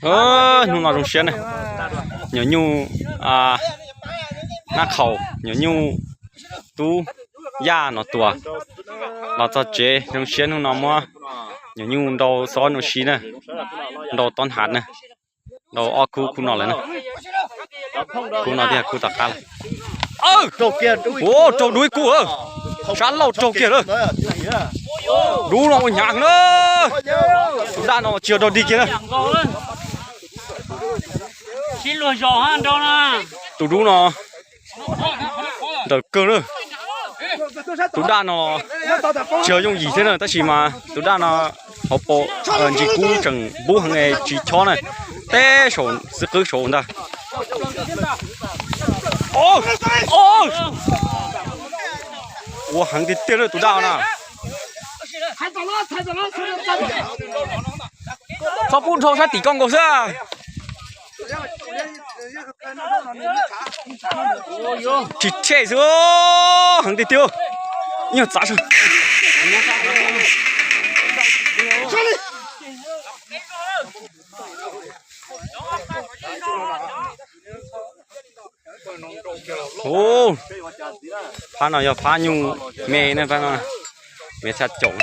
Hnub no zoo siab na, nyuam nyuj Nab Qhaus, nyuam nyuj Tub Yaj no tuaj los txog tsev zoo siab. Hnub no muab nyuam nyuj nrau xob nrau si na, nrau tob nhav na, nrau ob khub, khub no lawm na, khub no thiab khub tom qab lawm. Ua raug dub ib kub, sab laug raug kiag lawm. Dub no ua hnyav heev na, tus daj no tsis yog dog dig kiag na. Tus dub no ntawm kawg na. Tus daj no tsis yog yooj yim thiab na, tab sis mas tus daj no hauv paus ntsis kub tseem npub heev tsis chob na, teb saum xwb qwb saum ntag. Ua heev tiag tiag na tus daj na. Txhob pub dhau sab tim koj nkaus xwb. Tsis thej xwb, heev tiag tiag. Ib nyuag txav. Phab no yog phab nyuj me na, phab no me txha caum.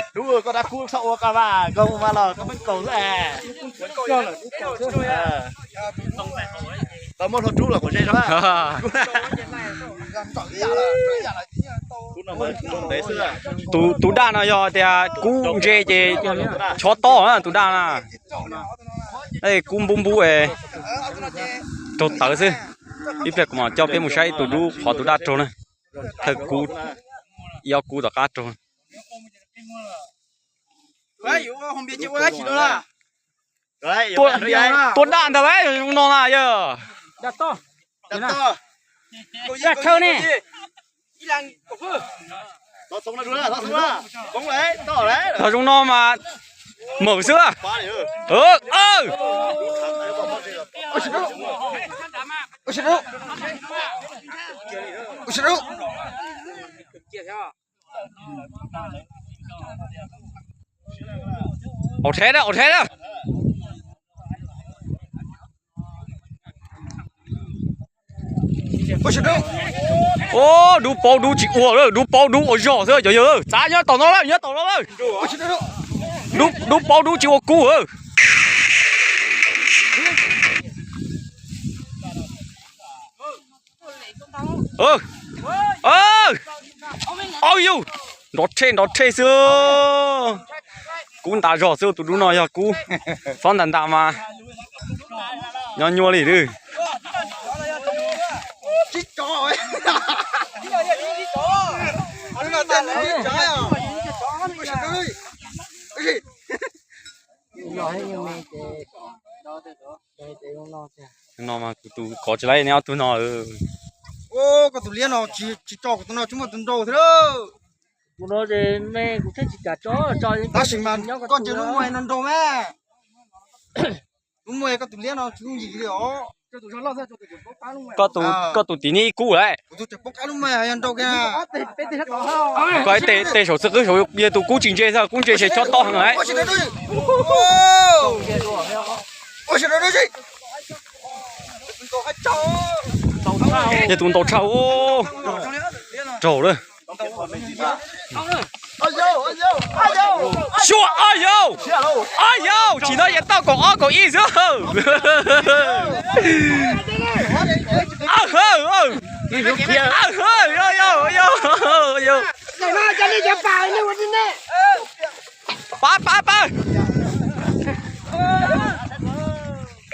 Tus daj no yog tias kub ntse ces chob tob na tus daj na. Kub npub npub raug tawv xwb. Ib pliag kuv mam coj peb mus saib ib tug dub qhov tus daj raug na. Thawj kub, ib ob kub tom qab raug. Tua daj ntag lauj, zoo no na yog. Thaum zoo no mas mawm xwb. Aus theb na, aus theb na. Dub paub dub tsis ua lawm, dub paub dub ua zog xwb cov yawg. Txav nyob tom no lawm, nyob tom no lawm. Dub paub dub tsis ua kub. Au yau, nrov rhe nrov rhe xwb. Kub ntas zog xwb, tus dub no yog kub xob ntas ntas mas nyob nyuaj li lawm. No mas kuv tus kov tsis laib neb ob tug no. Koj tus liab no tsis tso kuv tus no tsis muaj tus nrau thiab. Tus no ces me kuv thiaj tsis kam tso, tab sis mas koj cia lub muag no nrau mas. Lub muag koj tus liab no tsis yooj yim li os. Koj tus tim niag ib kub lawm. Koj tej saum xwb qwb saum yog tus kub tsis ntse xwb, kub ntse ces chob tob heev lawm. Yog tus ntaus tshaj raug lawm. Xyuas, au yau, au yau, tsis no yog tau kaum ob kaum ib xwb. Pab pab pab.